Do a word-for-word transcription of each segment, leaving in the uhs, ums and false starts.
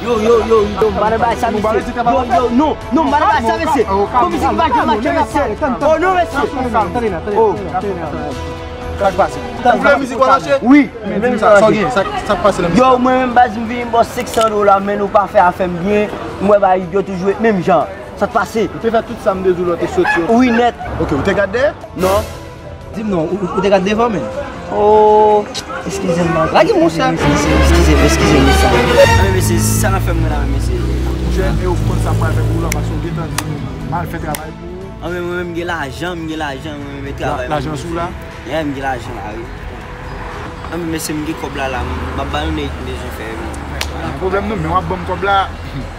Yo, yo, yo, yo, m pa nan bagay sa, mesye. Yo, yo, non, non, m pa nan bagay sa, mesye. Bon, mizik pa jwe match, mesye. Oh, non, mesye. Tande, tande, tande, tande. Sa k pase? Ou vle mizik w a lòche? Wi. Men di m sa, sa w gen? Sa, sa k pase nan mizik la? Yo, mwen menm baz, m vini ba w senk san dola, men ou pa fè afè m byen. M wè bagay yo toujou ret menm jan. Sa k pase? Ou te fè tout sa m te di w lè w te soti yo? Wi, nèt. Ok, ou te gad dèyè? Non. Di m non, ou, ou te gad devan, men? Oh, eskize m, man. Lage m, monchè. Eskize m, eskize m, eskize m, mesye. Anben, mesye, sa n ap fè m nan la, mesye. Monchè, e ou konn sa m pral fè pou ou la, paske ou gentan di m al fè travay pou ou. Anben, mwen menm, m gen lajan, m gen lajan, mwen menm, e travay. Lajan sou la? Yeah, m gen lajan la, wi. Anben, mesye, m gen kòb la, la, m ap ba nou nèg m bezwen fè, wi. Pa gen pwoblèm, non, men w ap ban m kòb la,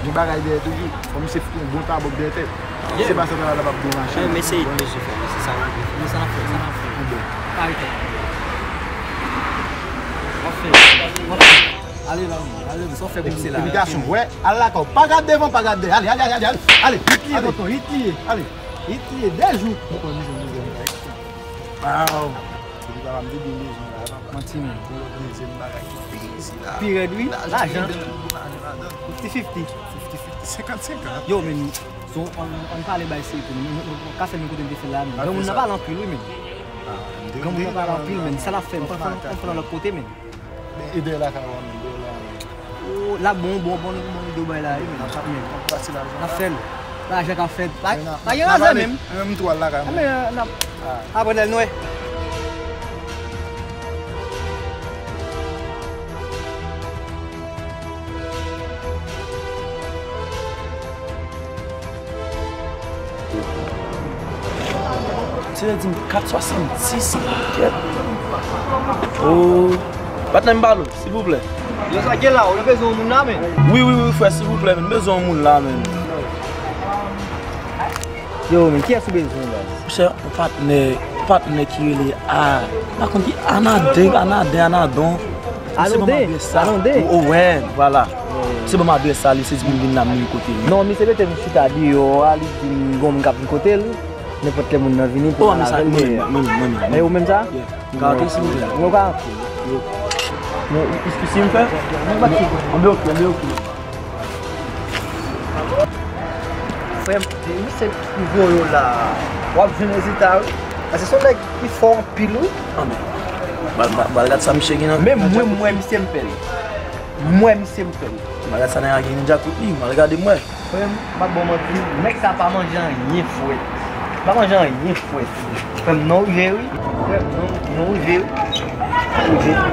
gen bagay dèyè toujou. Kòm se yon bon tabòk dèyè tèt. Se pa sa travay la p ap byen mache. Men mesye, mesye fè, mesye, sa nou vle. Men sa n ap fè, sa n ap fè. Anben. Pa rete. W ap fè, w ap fè. Ale la, ale, sa w fè pou se la. Epi gason, wè, al lakay w. Pa gad devan, pa gad dèyè. Ale, ale, ale, ale, ale. Ale, hit li ye. Tonton, hit li ye. Ale. Hit li ye, de jou. Mwen konn mizè, mizè, mizè. Waw. Depi papa m te gen bezwen la, manti, men. Gon lòt dezyèm bagay ki pi isi la. Pi rèd, wi. Lajan. Lajan. Fifty fifty. Fifty fifty, senkant senkant. Yo, men, so, ann, ann pale bay serye tou, men, men, men, ka fè men kote m te fè la, men. Granmoun nan pale anpil, wi, men. Granmoun nan pale anpil, men. Sa l ap fè, m pa fè, m pa fè nan lòt kote, men. Men, e dèyè lakay ou a, men, dèyè la. Oh, l ap bon, bon, bon, bon, de bay la, wi, men. N ap fè l. Lajan ka fèt. Pa, pa gen razè menm. Men, m tou al lakay mwen. Men, n ap, apre l, nou wè. Se vle di m kat swasanndis, kèt. Oh, patnè m ba l ou, silvouplè. Yo, sa gen la, ou bezwen yon moun la, men? Wi, wi, wi, frè, silvouplè, men, m bezwen yon moun la, men. Yo, men, kiyès ou bezwen, baz? Monchè, yon patnè, yon patnè ki rele A, m pa konn ki, Anade, Anade, Anadon. Anode? Anode? O, o, wè, vwala. Se ban m adrès sa, li se di m vin la, m vin kote l. Non, misye mete m chita deyò a, li di m gon moun k ap vin kote l. Nenpòt lè moun nan vini pou m al avè l. Mwen menm, mwen menm, mwen menm. E ou menm sa? Yeah. M ka antre silvouplè? Mwen pa antre. Men, isi m fè? Anbe oke, anbe oke. Frè m, se misye ki voye w la. W ap jwenn rezilta, wi. Paske se yon nèg ki fò anpil, wi. Anbe. Bal, bal, bal, gad sa misye gen nan. Men mwen, mwen, misye m fè l. Mwen, misye m fè l. Malgre sa nan gen djakout li, m al gade m wè. Frè m, m ap ba w manti, nèg sa pa manje anyen frèt. Pa manje anyen frèt. Frè m, non rive wi. Frè m, non, non rive wi. Non rive.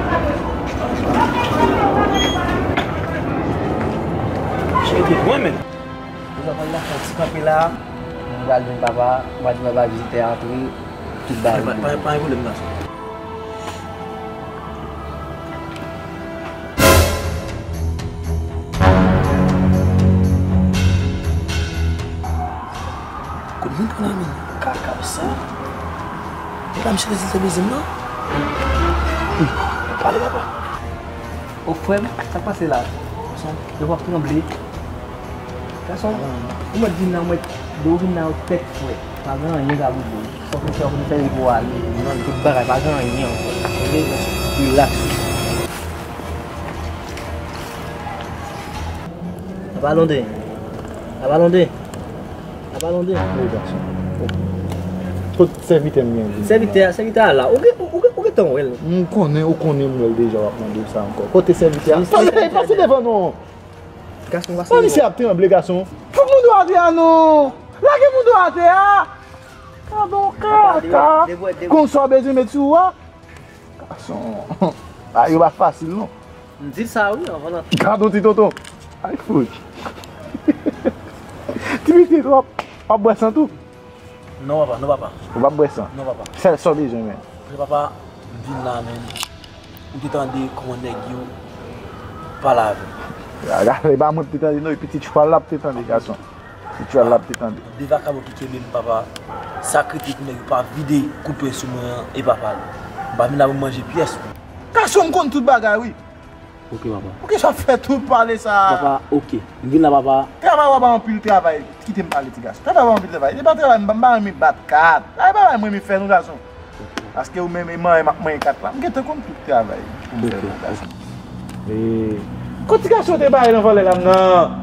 Cheri, mwen menm. Ou sa pral la fè ti kanpe la. M pral jwenn papa, m pral di papa vizitè antre. Tout bagay. Pa, pa, pa gen pwoblèm, gason. Kout moun pran la men. Kaka sa. E pa misye te di l te bezwen m nan? Hum. Pale papa. O frè m, sa k pase la? Gason, yo p ap tranble. Gason, ou mèt vin la, ou mèt, lè w vin la, ou tèt frèt. Pa gen anyen k ap rive w. Sa w konn fè, w konn fè, pou w ale. Non, tout bagay, pa gen anyen ankò. Tande, gason? Rilaks. Abalonde. Abalonde. Abalonde. Wi, gason. Kot sèvitè m gen? Sèvitè a, sèvitè a la. Ou gen, ou, ou gen, ou gentan wè l. M konnen, ou konnen m wè l deja, w ap mande m sa ankò. Kote sèvitè a? Pase, pase devan non. Gason, pase devan. Misye ap tranble, gason. Fout moun dwat atè a non. Lage moun dwat atè a. Gadon kaka. Konsa w bezwen met sou ou a. Gason. A, yo pa fasil non. M di l sa wi, anvan l antre. Gadon ti tonton. Ay fout. Ti pitit w ap, w ap bwè san tou? Non papa, non papa. Ou p ap bwè san? Non papa. Sèl sa w bezwen men. Frè papa, m vin la men. Ou te tande kòman nèg yo pale avè m. Gade, e pa mwen ki te tande non, e pitit chwal la ki te tande gason. Pitit chwal la ki te tande. De vakabon ki kenbe m papa, sa k rete pou nèg yo pa vide koupè sou mwen an, e pa pale. M pa vin la pou m manje pyès. Gason m konn tout bagay wi. Ok papa. Poukisa w ap fè tout pale sa? Papa, ok. M vin la papa. Travay w ap anpil travay. Kite m pale ti gason. Travay w ap anpil travay. E pa travay m pa renmen bat kat. Travay pa bay m renmen fè non gason. Paske ou menm e manyen m ap manyen kat la. M gentan konn tout travay pou m fè pou gason. Kot ti gason te bay nan vòlè la m nan?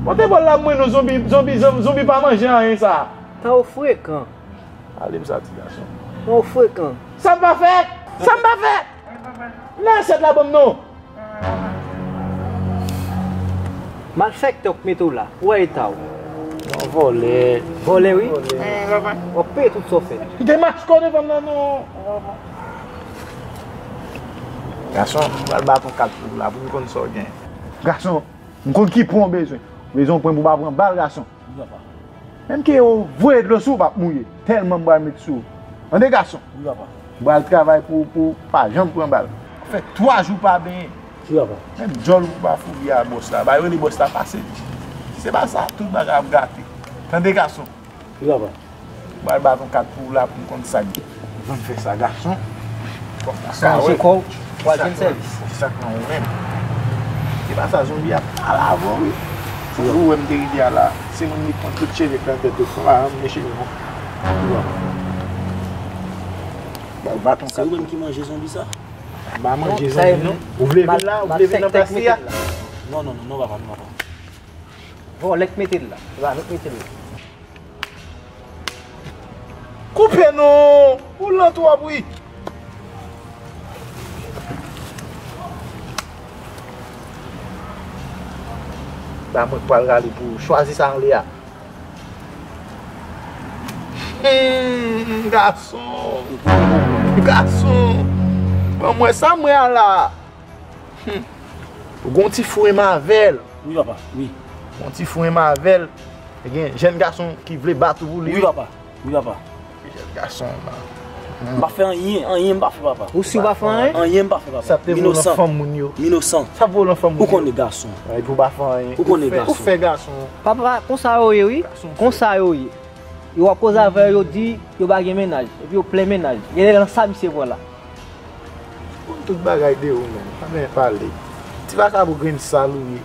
Pote bòl la pou mwen non zonbi, zonbi, zonbi pa manje anyen sa. Tan ou frekan. Ale m sa ti gason. Tan ou frekan. Sa m pa fè? Sa m pa fè? Nan asyèt la ban m non. Malfektè w k mete w la. Ou wè eta w. Yon vòlè. Vòlè wi. Vòlè. W ap peye tout sa w fè. Demach kò devan m nan non. Gason, m pral bat yon kat pou ou la pou m konn sa w gen. Gason, m konn ki pwen w bezwen. Ou bezwen yon pwen pou w pa pran bal gason. Wi papa. Menm ke yo voye dlo sou ou, p ap mouye. Tèlman m pral met sou ou. Tande gason? Wi papa. M pral travay pou, pou pa janm pran bal. Fè twa jou pa benyen. Wi papa. Menm djòl ou pa foubi a bòs la. Ba yo li bòs la pase. Si se pa sa, tout bagay ap gate. Tande gason? Wi papa. M pral bat yon kat pou ou la pou m konn sa k gen. Anvan m fè sa gason. Kòm sa ka wè. Chanje kò w, w al jwenn sèvis. Se sa k nan ou menm. Se pa sa zonbi ap pale avè w wi. Ou wè m te rive a la. Se moun li pran tout cheve k nan tèt yo. Fò pa rann men cheve non. Ou wè. Ba w bat yon kat. Se ou menm ki manje zonbi sa? M pa manje zonbi non. Ou vle vin la? Ou vle vin nan plas li a? Non, non, non, non, papa, non, papa. Vòlè k mete l la. Se pa nou k mete l la. Koupe non! Ou lan twòp wi! Ba mwen k pral rale pou ou. Chwazi sa anlè a. Hmm, gason! Gason! Ban mwen sa mwen a la! Hmm. Ou gon ti fou renmen avè l. Wi papa, wi. Gon ti fou renmen avè l. Gen jèn gason ki vle bat ou pou li. Wi papa, wi papa. Jèn gason man. M pa fè anyen, anyen m pa fè papa. Ou si w pa fè anyen? Anyen m pa fè papa. Sa te volan fanm moun yo. M inosan. Sa volan fanm moun yo. Ou konnen gason. Epi w pa fè anyen. Ou konnen gason. Ou fè gason. Papa, konsa yo ye wi. Konsa yo ye. Yo ap koze avè yo, yo di yo pa gen mennaj, epi yo plen mennaj. Genlè nan sa misye pran la. Konn tout bagay de ou menm, pa byen pale. Ti vakabon grenn sal ou ye.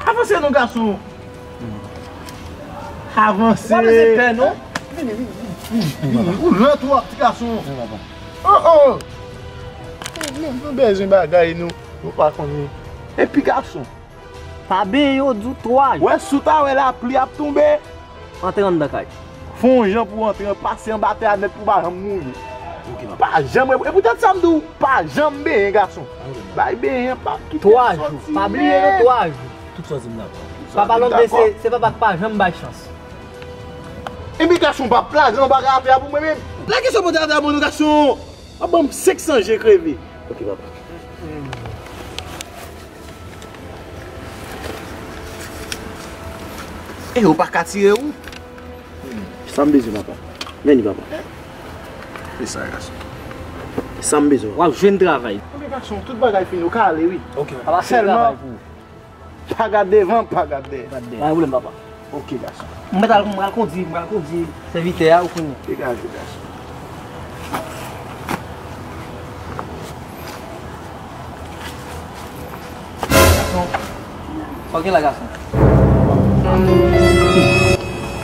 Avanse non, gason. Avanse. Ou pa bezwen pè, non. Vini, vini, vini, vini. Ou lan twòp, ti gason. Oh, oh. Nou, nou bezwen bagay, nou, nou pa konnen. Epi, gason, pa benyen, yo di w twa jou. Wè, si w ta wè lapli ap tonbe, antre anndan kay. Fè yon jan pou w antre, pase anba tè a nèt pou w pa janm mouye. Ok, papa. Pa janm, e poutèt sa m di w, pa janm benyen, gason. Bay benyen, pa kite l soti. Twa jou. Pa bliye, non, twa jou. Tout sa w di m la, papa. Papa Londre, se, se papa k pa janm bay chans. Epi gason, pa plage anba atè a pou mwen menm. Lage sa w pote atè a pou nou, gason. W ap ban m senk san je kreve. Ok, papa. E yo pa ka tire ou. Sa m bezwen, papa. Vini, papa. Se sa, gason. Sa m bezwen. W ap jwenn travay. Ok, gason, tout bagay fini, ou ka ale, wi. Ok, papa. Sèlman, travay pou ou. Pa gad devan, pa gad dèyè. Pa gen pwoblèm, papa. Ok, gason. Mwen pral, mwen pral kondi, mwen pral kondi sèvitè a, ou konnen. Degaje, gason. Gason. Ok la, gason.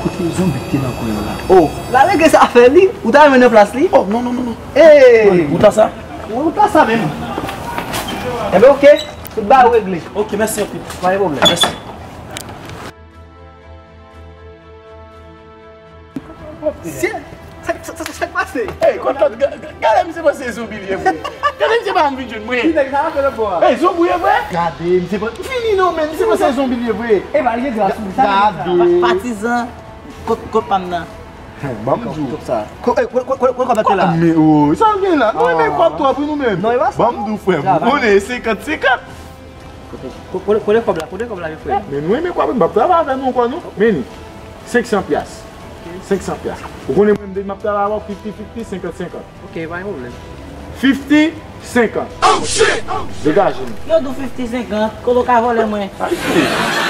Kote zonbi ki te nan kwen an la? Oh, la regle sa fè li. Ou ta renmen nan plas li? Oh, non, non, non, non. Hey! Ou ta sa? Ou ta sa menm. Enben, ok. Tout bagay regle. Ok, mèsi anpil. Pa gen pwoblèm. Mèsi. Sa, sa, sa, sa k pase? Hey, kot lòt, ga-, ga-, gade misye panse zonbi li ye vre. Gade misye pa vin jwenn mwen. Ki nèg sa a fè lòt bò a? Hey, zonbi ye vre? Gade misye pa, fini non, men misye panse zonbi li ye vre. E pa li gen gras sou li, sa nèg sa. Gade. Pa-, patizan, kot, kot pa m nan? Bon, ban m di w. Kot sa? Ko-, eh, ko-, ko-, ko-, ko-, kòb la te la? Men, oh, sa w gen la? Nou renmen kòb twòp, wi, nou menm. Non, e pa sa, non. Ban m di w, frè m. Ou konnen senkant senkant. Kote, ko-, kote, kote kòb la, kote kòb la, frè? Men nou renmen kòb, m p ap travay avè nou ankò, non. Men, senk san pyas. Senk san pyas. Ou konnen mwen, m te di m ap travay avè w, fifty fifty, senkant senkant. Ok, pa gen pwoblèm. Fifty, senkant. Oh, shit! Degaje nou. Yo di w fifty senkant, kote w ka vòlè mwen? Ayiti.